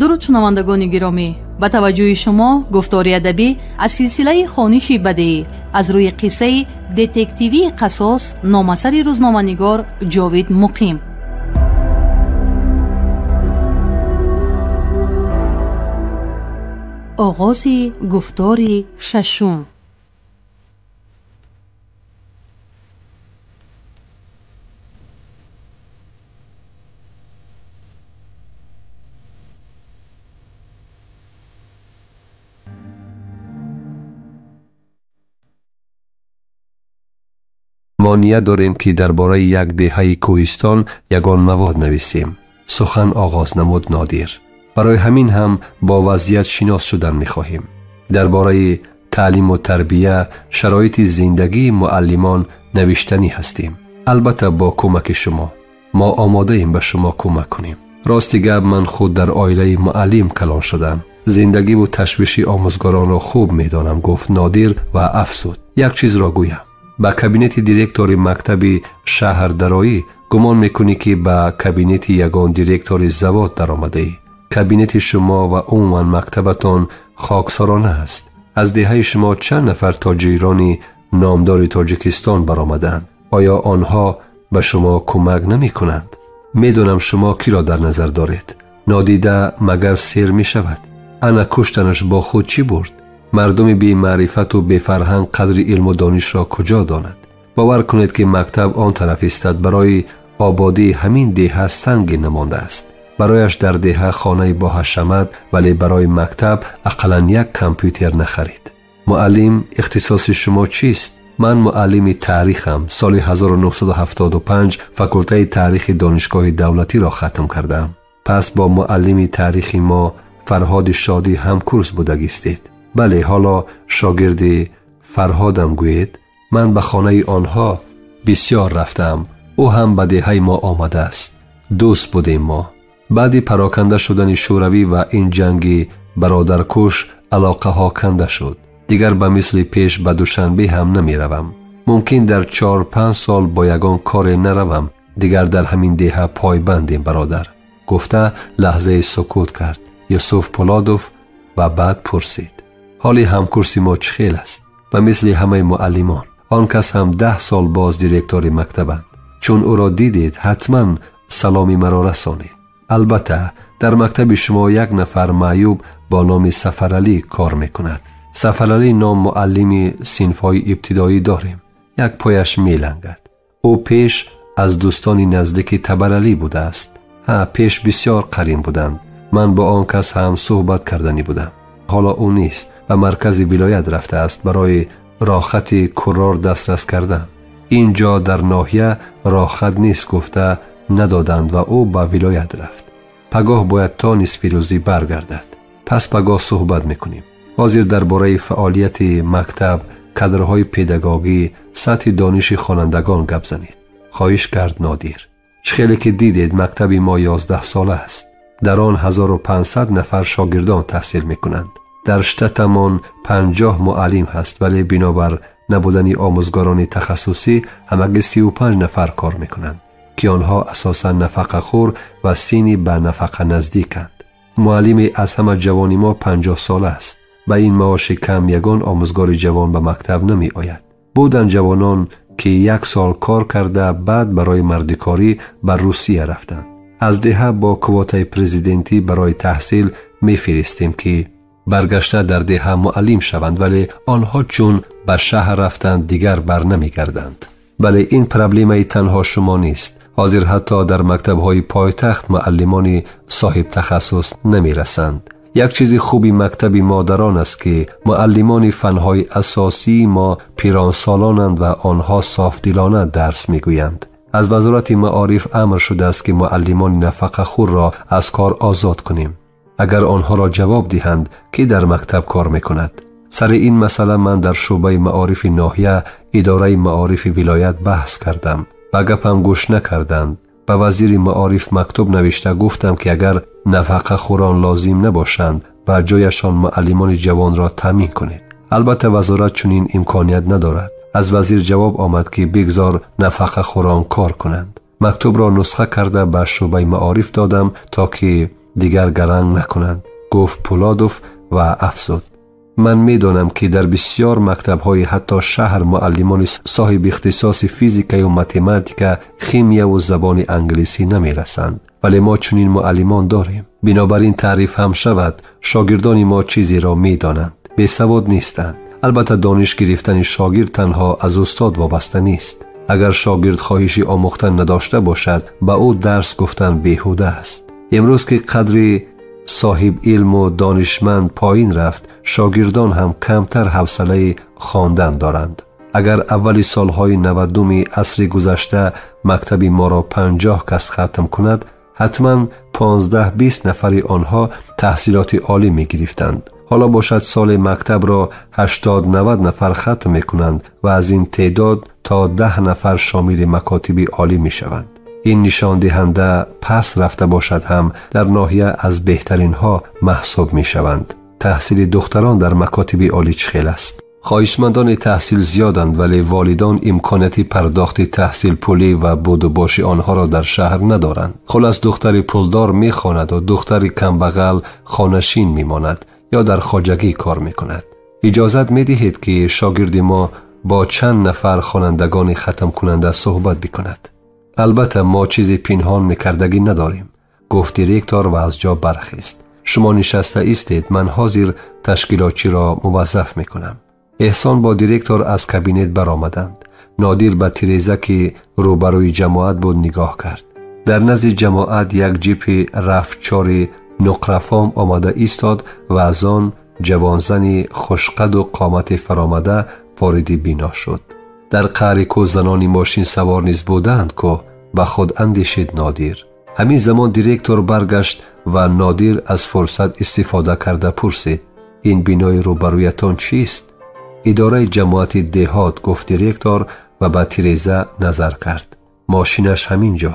Дуруд, шунавандагони гиромӣ, ба таваҷҷӯҳи шумо гуфтори адабӣ аз силсилаи хониши бадеӣ аз рӯи қиссаи детективии «Қассос» номасари рӯзноманигор Ҷовид Муқим. Оғози гуфтори шашум. Мо ният дорем, ки дар бораи як деҳаи кӯҳистон ягон мавод нависем, сухан оғоз намуд Нодир. Барои ҳамин ҳам бо вазъият шинос шудан мехоҳем. Дар бораи таълиму тарбия, шароити зиндагии муаллимон навиштанӣ ҳастем. Албатта, бо кӯмаки шумо. Мо омодаем ба шумо кӯмак кунем. Рости гап, ман худ дар оилаи муаллим калон шудам. Зиндагиву ташвиши омӯзгоронро хуб медонам, гуфт Нодир ва афзуд: як чизро гӯям. Ба кабинети директори мактаби шаҳр дароӣ, гумон мекунӣ, ки ба кабинети ягон директори завод даромадаӣ. Кабинети шумо ва умуман мактабатон хоксорона аст. Аз деҳаи шумо чанд нафар тоҷирони номдори Тоҷикистон баромаданд? Оё онҳо ба шумо кӯмак намекунанд? Медонам, шумо киро дар назар доред. Нодида магар сер мешавад? Ана куштанаш бо худ чӣ бурд? Мардуми бемаърифату бефарҳанг қадри илму донишро куҷо донад? Бовар кунед, ки мактаб он тараф истад, барои ободии ҳамин деҳа санге намондааст. Барояш дар деҳа хонаи боҳашамат, вале барои мактаб ақаллан як компютер нахарид. Муаллим, ихтисоси шумо чист? Ман муаллими таърихам. Соли 1975 факултаи таърихи Донишгоҳи давлатиро хатм кардам. Пас бо муаллими таърихи мо Фарҳоди Шодӣ ҳамкурс будагистед. Бале, ҳоло шогирди Фарҳодам гӯед. Ман ба хонаи онҳо бисёр рафтам. Ӯ ҳам ба деҳаи мо омадааст. Дӯст будем мо. Баъди пароканда шудани Шӯравӣ ва ин ҷанги бародаркуш алоқаҳо канда шуд. Дигар ба мисли пеш ба Душанбе ҳам намеравам. Мумкин дар 4-5 сол бо ягон коре наравам. Дигар дар ҳамин деҳа пойбандем, бародар, гуфта лаҳзаи сукут кард Юсуф Пулодов ва баъд пурсид: ҳоли ҳамкурси мо чӣ хел аст? Ба мисли ҳамаи муаллимон, он кас ҳам 10 сол боз директори мактабанд. Чун ӯро дидед, ҳатман саломи маро расонед. Албатта, дар мактаби шумо як нафар маъюб бо номи Сафаралӣ кор мекунад. Сафаралӣ ном муаллими синфҳои ибтидоӣ дорем. Як пояш мелангад. Ӯ пеш аз дӯстони наздики Табаралӣ будааст. Ҳа, пеш бисёр қарин буданд. Ман бо он кас ҳам суҳбат карданӣ будам. Ҳоло ӯ нест, ба маркази вилоят рафтааст барои роҳхати курор дастрас кардан. Ин ҷо дар ноҳия роҳхат нест гуфта надоданд ва ӯ ба вилоят рафт. Пагоҳ бояд то нисфирӯзӣ баргардад. Пас пагоҳ суҳбат мекунем. Ҳозир дар бораи фаъолияти мактаб, кадрҳои педагогӣ, сатҳи дониши хонандагон гап занед, хоҳиш кард Нодир. Чӣ хеле ки дидед, мактаби мо 11 сола аст. Дар он 1500 нафар шогирдон таҳсил мекунанд. Дар штатамон 50 муаллим ҳаст, вале бинобар набудани омӯзгорони тахассусӣ ҳамагӣ 35 нафар кор мекунанд, ки онҳо асосан нафақахӯр ва синни ба нафақа наздиканд. Муаллими аз ҳама ҷавони мо 50 сола аст. Ба ин маоши кам ягон омӯзгори ҷавон ба мактаб намеояд. Буданд ҷавонон, ки як сол кор карда, баъд барои мардикорӣ ба Русия рафтанд. Аз деҳа бо квотаи президентӣ барои таҳсил мефиристем, ки баргашта дар деҳа муаллим шаванд, вале онҳо чун ба шаҳр рафтанд, дигар бар намегарданд. Бале, ин проблемаи танҳо шумо нест. Ҳозир ҳатто дар мактабҳои пойтахт муаллимони соҳибтахассус намерасанд. Як чизи хуби мактаби мо дар он аст, ки муаллимони фанҳои асосии мо пиронсолонанд ва онҳо софдилона дарс мегӯянд. Аз Вазорати маориф амр шудааст, ки муаллимони нафақахӯрро аз кор озод кунем. Агар онҳоро ҷавоб диҳанд, ки дар мактаб кор мекунад? Сари ин масъала ман дар шӯъбаи маорифи ноҳия, идораи маорифи вилоят баҳс кардам. Ба гапам гӯш накарданд. Ба вазири маориф мактуб навишта гуфтам, ки агар нафақахӯрон лозим набошанд, ба ҷояшон муаллимони ҷавонро таъмин кунед. Албатта, вазорат чунин имконият надорад. Аз вазир ҷавоб омад, ки бигзор нафақахӯрон кор кунанд. Мактубро нусха карда ба шӯъбаи маориф додам, то ки Дигар гаранг накунанд, гуфт Пулодов ва афзуд: ман медонам, ки дар бисёр мактабҳои ҳатто шаҳр муаллимони соҳиби ихтисоси физикаю математика, химияву забони англисӣ намерасанд, вале мо чунин муаллимон дорем. Бинобар ин таъриф ҳам шавад, шогирдони мо чизеро медонанд, бесавод нестанд. Албатта, дониш гирифтани шогирд танҳо аз устод вобаста нест. Агар шогирд хоҳиши омӯхтан надошта бошад, ба ӯ дарс гуфтан беҳуда аст. Имрӯз ки қадри соҳиб илму донишманд поин рафт, шогирдон ҳам камтар ҳавсалаи хондан доранд. Агар аввали солҳои 90-уми асри гузашта мактаби моро 50 кас хатм кунад, ҳатман 15-20 нафари онҳо таҳсилоти олӣ мегирифтанд. Ҳоло бошад, соли мактабро 80-90 нафар хатм мекунанд ва аз ин теъдод то 10 нафар шомили макотиби олӣ мешаванд. Ин нишондиҳанда пас рафта бошад ҳам, дар ноҳия аз беҳтаринҳо маҳсуб мешаванд. Таҳсили духтарон дар макотиби олӣ чӣ хел аст? Хоҳишмандони таҳсил зиёданд, вале волидон имконияти пардохти таҳсилпулӣ ва будубоши онҳоро дар шаҳр надоранд. Хулас, духтари пулдор мехонаду духтари камбағал хонашин мемонад ё дар хоҷагӣ кор мекунад. Иҷозат медиҳед, ки шогирди мо бо чанд нафар хонандагони хатмкунанда суҳбат бикунад? Албатта, мо чизи пинҳон мекардагӣ надорем, гуфт директор ва аз ҷо бархест. Шумо нишаста истед, ман ҳозир ташкилотчиро муваззаф мекунам. Эҳсон бо директор аз кабинет баромаданд. Нодир ба тиреза, ки рӯбарӯи ҷамоат буд, нигоҳ кард. Дар назди ҷамоат як ҷипи рафчори нуқрафом омада истод ва аз он ҷавонзани хушқаду қомати фаромада вориди бино шуд. Дар қаъри кӯ занони мошинсавор низ буданд ку, ба худ андешид Нодир. Ҳамин замон директор баргашт ва Нодир аз фурсат истифода карда пурсид: ин бинои рӯбарӯятон чист? Идораи ҷамоати деҳот, гуфт директор ва ба тиреза назар кард. Мошинаш ҳамин ҷо.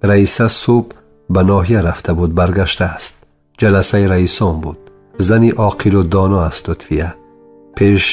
Раиса субҳ ба ноҳия рафта буд, баргаштааст. Ҷаласаи раисон буд. Зани оқилу доно аст Лутфия. Пеш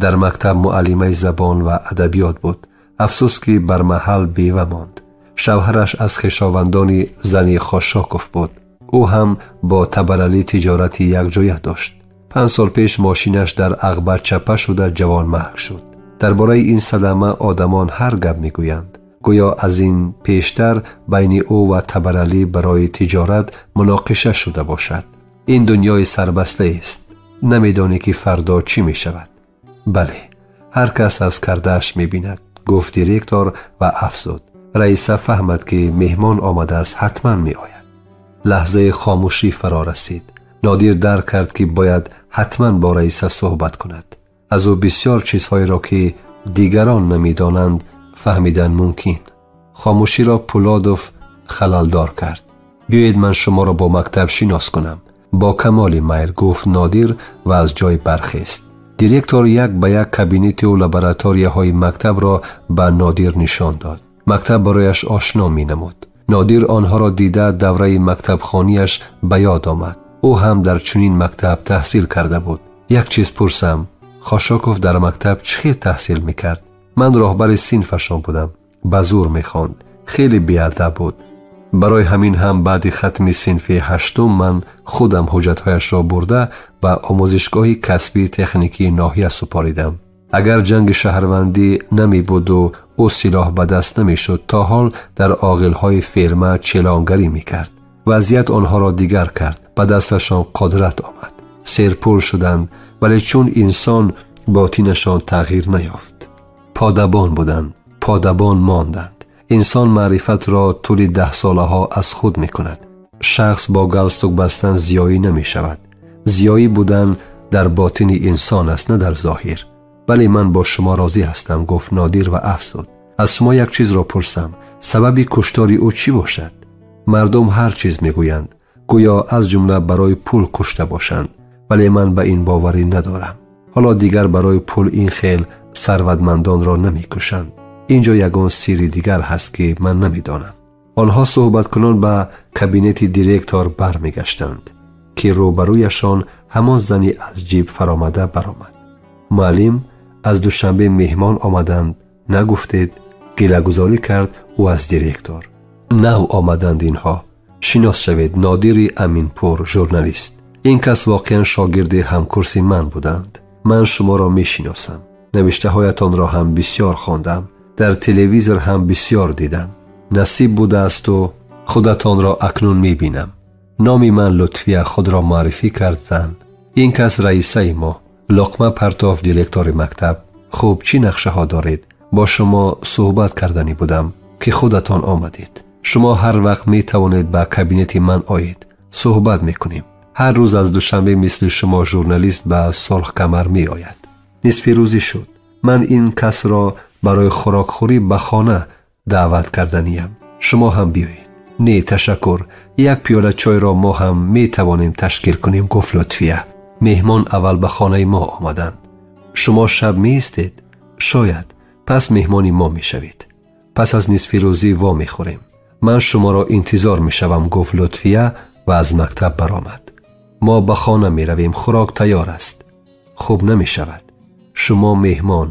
дар мактаб муаллимаи забон ва адабиёт буд. Афсӯс, ки бар маҳал бева монд. Шавҳараш аз хешовандони зани Хошоков буд. Ӯ ҳам бо Табаралӣ тиҷорати якҷоя дошт. 5 сол пеш мошинаш дар Ағба чапа шуда ҷавонмарг шуд. Дар бораи ин садама одамон ҳар гап мегӯянд. Гӯё аз ин пештар байни ӯ ва Табаралӣ барои тиҷорат муноқиша шуда бошад. Ин дунёи сарбастаест. Намедонӣ, ки фардо чӣ мешавад. Бале, ҳар кас аз кардааш мебинад, гуфт директор ва афзуд: раиса фаҳмад, ки меҳмон омадааст, ҳатман меояд. Лаҳзаи хомӯшӣ фаро расид. Нодир дарк кард, ки бояд ҳатман бо раиса суҳбат кунад. Аз ӯ бисёр чизҳоеро, ки дигарон намедонанд, фаҳмидан мумкин. Хомӯширо Пулодов халалдор кард. Биёед, ман шуморо бо мактаб шинос кунам. Бо камоли майл, гуфт Нодир ва аз ҷой бархест. Директор як ба як кабинету лабораторияҳои мактабро ба Нодир нишон дод. Мактаб барояш ошно менамуд. Нодир онҳоро дида, давраи мактабхонияш ба ёд омад. Ӯ ҳам дар чунин мактаб таҳсил карда буд. Як чиз пурсам, Хошоков дар мактаб чӣ хел таҳсил мекард? Ман роҳбари синфашон будам. Ба зур мехонд. Хеле беадаб буд. Барои ҳамин ҳам баъди хатми синфи 8 ман худам ҳуҷҷатҳояшро бурда ба омӯзишгоҳи касбии техникии ноҳия супоридам. Агар ҷанги шаҳрвандӣ намебуду ӯ силоҳ ба даст намешуд, то ҳол дар оғилҳои ферма челонгарӣ мекард. Вазъият онҳоро дигар кард, ба дасташон қудрат омад. Серпул шуданд, вале чун инсон ботинашон тағйир наёфт. Подабон буданд, подабон монданд. Инсон маърифатро тӯли 10 солаҳо аз худ мекунад. Шахс бо галстук бастан зиёӣ намешавад. Зиёӣ будан дар ботини инсон аст, на дар зоҳир. Вале ман бо шумо розӣ ҳастам, гуфт Нодир ва афзуд: аз шумо як чизро пурсам, сабаби куштори ӯ чӣ бошад? Мардум ҳар чиз мегӯянд, гӯё аз ҷумла барои пул кушта бошанд, вале ман ба ин боварӣ надорам. Ҳоло дигар барои пул ин хел сарватмандонро намекушанд. Инҷо ягон сирри дигар ҳаст, ки ман намедонам. Онҳо суҳбаткунон ба кабинети директор бармегаштанд, ки рӯбарӯяшон ҳамон зани аз ҷиб фаромада баромад. Муаллим, аз Душанбе меҳмон омаданд, нагуфтед? Гилагузорӣ кард ӯ аз директор. Нав омаданд инҳо. Шинос шавед, Нодири Аминпур, журналист. Ин кас воқеан шогирди ҳамкурси ман буданд. Ман шуморо мешиносам. Навиштаҳоятонро ҳам бисёр хондам. Дар телевизор ҳам бисёр дидам. Насиб будаасту худатонро акнун мебинам. Номи ман Лутфия, худро муаррифӣ кард зан. Ин кас раисаи мо, луқма партоф директори мактаб. Хуб, чӣ нақшаҳо доред? Бо шумо суҳбат карданӣ будам, ки худатон омадед. Шумо ҳар вақт метавонед ба кабинети ман оед. Суҳбат мекунем. Ҳар рӯз аз Душанбе мисли шумо журналист ба Сурхкамар меояд. Нисфи рӯзӣ шуд. Ман ин касро барои хӯрокхӯрӣ ба хона даъват карданиям. Шумо ҳам биёед. Не, ташаккур. Як пиёла чойро мо ҳам метавонем ташкил кунем, гуфт Лутфия. Меҳмон аввал ба хонаи мо омаданд. Шумо шаб меистед? Шояд. Пас меҳмони мо мешавед. Пас аз нисфи рӯзӣ во мехӯрем. Ман шуморо интизор мешавам, гуфт Лутфия ва аз мактаб баромад. Мо ба хона меравем, хӯрок тайёр аст. Хуб намешавад. Шумо меҳмон.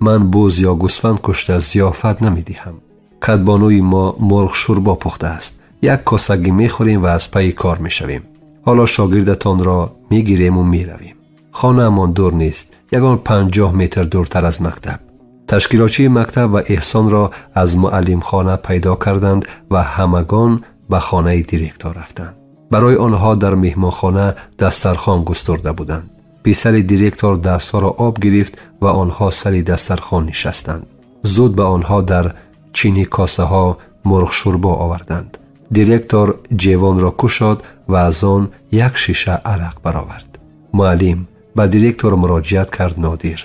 Ман буз ё гӯсфанд кушта зиёфат намедиҳам. Кадбонуи мо мурғ шӯрбо пухтааст. Як косагӣ мехӯрем ва аз пайи кор мешавем. Ҳоло шогирдатонро мегирему меравем. Хонаамон дур нест, ягон 50 метр дуртар аз мактаб. Ташкилотчии мактаб ва Эҳсонро аз муаллимхона пайдо карданд ва ҳамагон ба хонаи директор рафтанд. Барои онҳо дар меҳмонхона дастархон густурда буданд. Писари директор дастҳоро об гирифт ва онҳо сари дастархон нишастанд. Зуд ба онҳо дар чини косаҳо мурғшӯрбо оварданд. Директор ҷевонро кушод ва аз он як шиша арақ баровард. Муаллим, ба директор муроҷиат кард Нодир.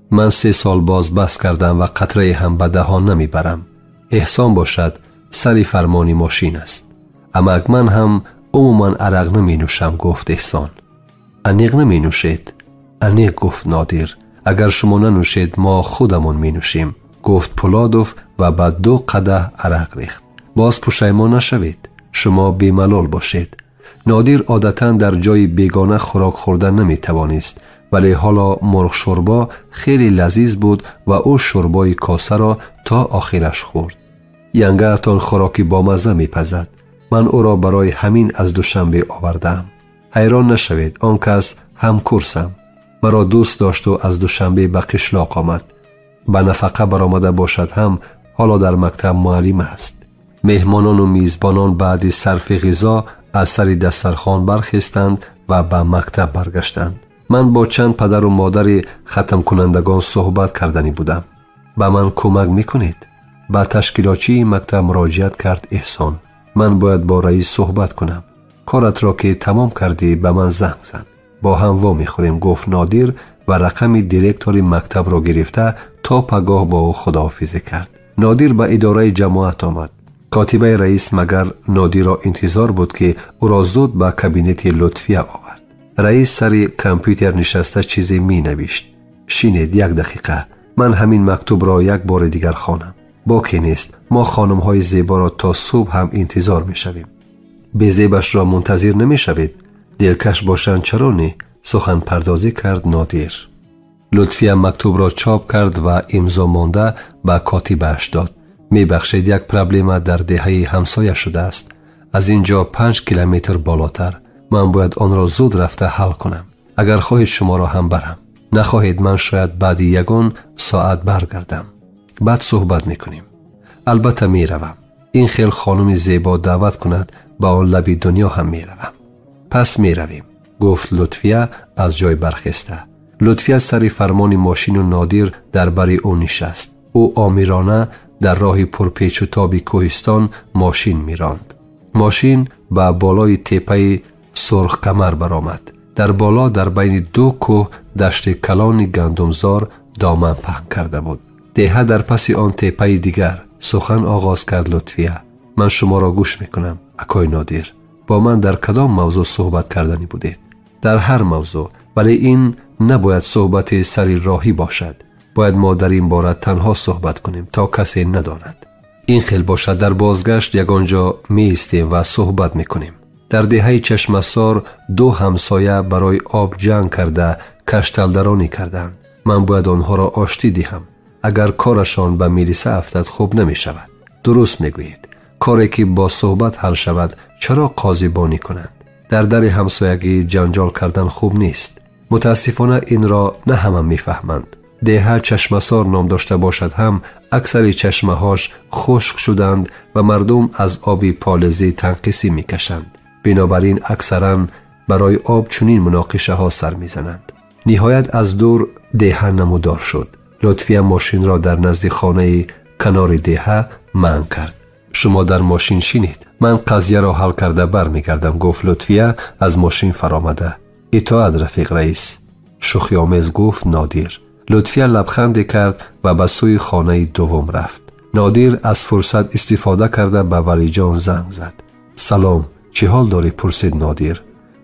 Ман 3 сол боз бас кардам ва қатрае ҳам ба даҳон намебарам. Эҳсон бошад, сари фармони мошин аст. Амак ман ҳам умуман арақ наменӯшам, гуфт Эҳсон. Аниқ наменӯшед? Аниқ, гуфт Нодир. Агар шумо нанӯшед, мо худамон менӯшем, гуфт Пулодов ва ба 2 қадаҳ арақ рехт. Боз пушаймон нашавед, шумо бемалол бошед. Нодир одатан дар ҷои бегона хӯрок хӯрда наметавонист, вале ҳоло мурғшӯрбо хеле лазиз буд ва ӯ шӯрбои косаро то охираш хӯрд. Янгаатон хӯроки бомазза мепазад. Ман ӯро барои ҳамин аз Душанбе овардаам. Ҳайрон нашавед, он кас ҳамкурсам. Маро дӯст дошту аз Душанбе ба қишлоқ омад. Ба нафақа баромада бошад ҳам, ҳоло дар мактаб муаллим аст. Меҳмонону мизбонон баъди сарфи ғизо аз сари дастархон бархестанд ва ба мактаб баргаштанд. Ман бо чанд падару модари хатмкунандагон суҳбат карданӣ будам. Ба ман кӯмак мекунед? Ба ташкилотчии мактаб муроҷиат кард Эҳсон. Ман бояд бо раис суҳбат кунам. Коратро ки тамом кардӣ, ба ман занг зан. Бо ҳам во мехӯрем, гуфт Нодир ва рақами директори мактабро гирифта то пагоҳ бо ӯ худоҳофизӣ кард. Нодир ба идораи ҷамоат омад. Котибаи раис магар Нодирро интизор буд, ки ӯро зуд ба кабинети Лутфия овард. Раис сари компютер нишаста чизе менавишт. Шинед як дақиқа, ман ҳамин мактубро як бори дигар хонам. Боке нест, мо хонумҳои зеборо то субҳ ҳам интизор мешавем. Безебашро мунтазир намешавед? Дилкаш бошанд чаро не? Суханпардозӣ кард Нодир. Лутфия мактубро чоп кард ва имзо монда ба котибааш дод. Мебахшед, як проблема дар деҳаи ҳамсоя шудааст. Аз ин ҷо 5 километр болотар. Ман бояд онро зуд рафта ҳал кунам. Агар хоҳед шуморо ҳам барам. Нахоҳед, ман шояд баъди ягон соат баргардам. Баъд суҳбат мекунем. Албатта меравам. Ин хел хонуми зебо даъват кунад, ба он лаби дунё ҳам меравам. Пас меравем, гуфт Лутфия аз ҷой бархеста. Лутфия сари фармони мошину Нодир дар бари ӯ нишаст. Ӯ омирона дар роҳи пурпечу тоби кӯҳистон мошин меронд. Мошин ба болои теппаи Сурхкамар баромад. Дар боло дар байни 2 кӯҳ дашти калони гандумзор доман паҳн карда буд. Деҳа дар паси он теппаи дигар. Сухан оғоз кард Лутфия. Ман шуморо гӯш мекунам, акой Нодир. Бо ман дар кадом мавзӯъ суҳбат карданӣ будед? Дар ҳар мавзӯъ, вале ин набояд суҳбати сари роҳӣ бошад. Бояд мо дар ин бора танҳо суҳбат кунем, то касе надонад. Ин хел бошад, дар бозгашт ягон ҷо меистем ва суҳбат мекунем. Дар деҳаи Чашмасор 2 ҳамсоя барои об ҷанг карда кашталдаронӣ карданд. Ман бояд онҳоро оштӣ диҳам. Агар корашон ба милиса афтад, хуб намешавад. Дуруст мегӯед. Коре ки бо суҳбат ҳал шавад, чаро қозибонӣ кунанд? Дар дари ҳамсоягӣ ҷанҷол кардан хуб нест. Мутаассифона инро на ҳама мефаҳманд. Деҳа Чашмасор ном дошта бошад ҳам, аксари чашмаҳош хушк шуданд ва мардум аз оби полезӣ танқисӣ мекашанд. Бинобар ин аксаран барои об чунин муноқишаҳо сар мезананд. Ниҳоят аз дур деҳа намудор шуд. Лутфия мошинро дар назди хонаи канори деҳа манъ кард. Шумо дар мошин шинед, ман қазияро ҳал карда бармегардам, гуфт Лутфия аз мошин фаромада. Итоат, рафиқ раис, шӯхиомез гуфт Нодир. Лутфия лабханде кард ва ба сӯи хонаи дуввум рафт. Нодир аз фурсат истифода карда ба Валиҷон занг зад. Салом, чӣ ҳол дорӣ? Пурсид Нодир.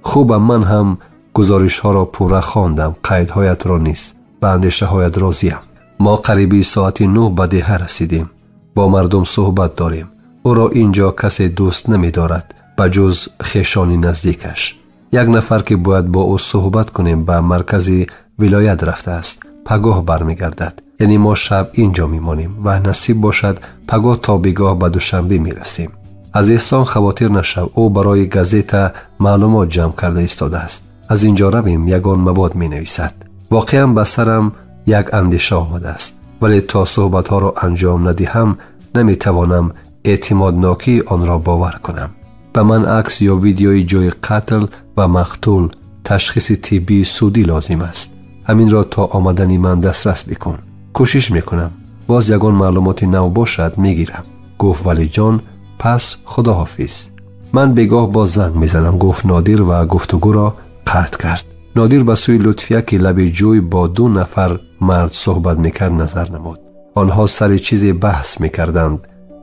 Хубам, ман ҳам гузоришҳоро пурра хондам, қайдҳоятро низ. Ба андешаҳоят розиям. Мо қариби соати 9 ба деҳа расидем. Бо мардум суҳбат дорем. Ӯро ин ҷо касе дӯст намедорад, ба ҷуз хешони наздикаш. Як нафар ки бояд бо ӯ суҳбат кунем ба маркази вилоят рафтааст. Пагоҳ бармегардад. Яъне мо шаб ин ҷо мемонем ва насиб бошад пагоҳ то бегоҳ ба Душанбе мерасем. Аз Эҳсон хавотир нашав, ӯ барои газета маълумот ҷамъ карда истодааст. Аз ин ҷо равем, ягон мавод менависад. Воқеан ба сарам як андеша омадааст, вале то суҳбатҳоро анҷом надиҳам наметавонам эътимоднокии онро бовар кунам. Ба ман акс ё видеои ҷои қатл ва мақтул, ташхиси тиббии судӣ лозим аст. Ҳаминро то омадани ман дастрас бикун. Кӯшиш мекунам. Боз ягон маълумоти нав бошад мегирам, гуфт Валиҷон. Пас худоҳофиз. Ман бегоҳ боз занг мезанам, гуфт Нодир ва гуфтугӯро қатъ кард. Нодир ба сӯи Лутфия ки лаби ҷӯй бо ду нафар мард суҳбат мекард назар намуд. Онҳо сари чизе баҳс мекарданд,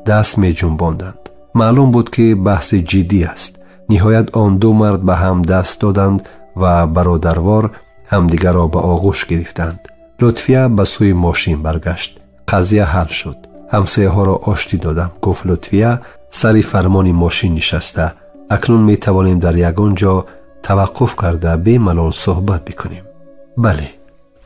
даст меҷунбонданд. Маълум буд ки баҳси ҷиддӣ аст. Ниҳоят он ду мард ба ҳам даст доданд ва бародарвор ҳамдигарро ба оғӯш гирифтанд. Лутфия ба сӯи мошин баргашт. Қазия ҳал шуд. Ҳамсояҳоро оштӣ додам, гуфт Лутфия сари фармони мошин нишаста. Акнун метавонем дар ягон ҷо таваққуф карда бемалол суҳбат бикунем. Бале.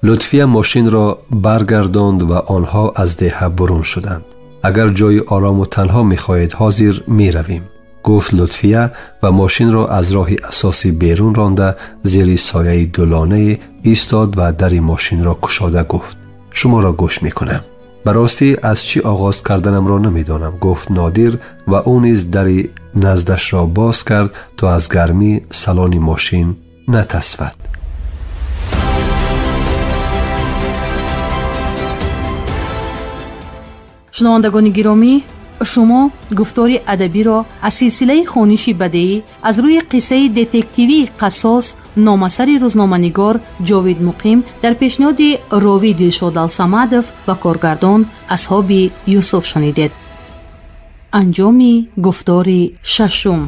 Лутфия мошинро баргардонд ва онҳо аз деҳа бурун шуданд. Агар ҷои орому танҳо мехоҳед, ҳозир меравем, гуфт Лутфия ва мошинро аз роҳи асосӣ берун ронда зери сояи дулонае истод ва дари мошинро кушода гуфт: шуморо гӯш мекунам. Ба ростӣ аз чӣ оғоз карданамро намедонам, гуфт Нодир ва ӯ низ дари наздашро боз кард то аз гармӣ салони мошин натасфад. Шунавандагони гиромӣ, шумо гуфтори адабиро аз силсилаи хониши бадеӣ аз рӯи қиссаи детективии «Қассос» номасари рӯзноманигор Ҷовид Муқим дар пешниҳоди ровӣ Дилшод Алсамадов ва коргардон Асҳоби Юсуф шунидед. Анҷоми гуфтори шашум.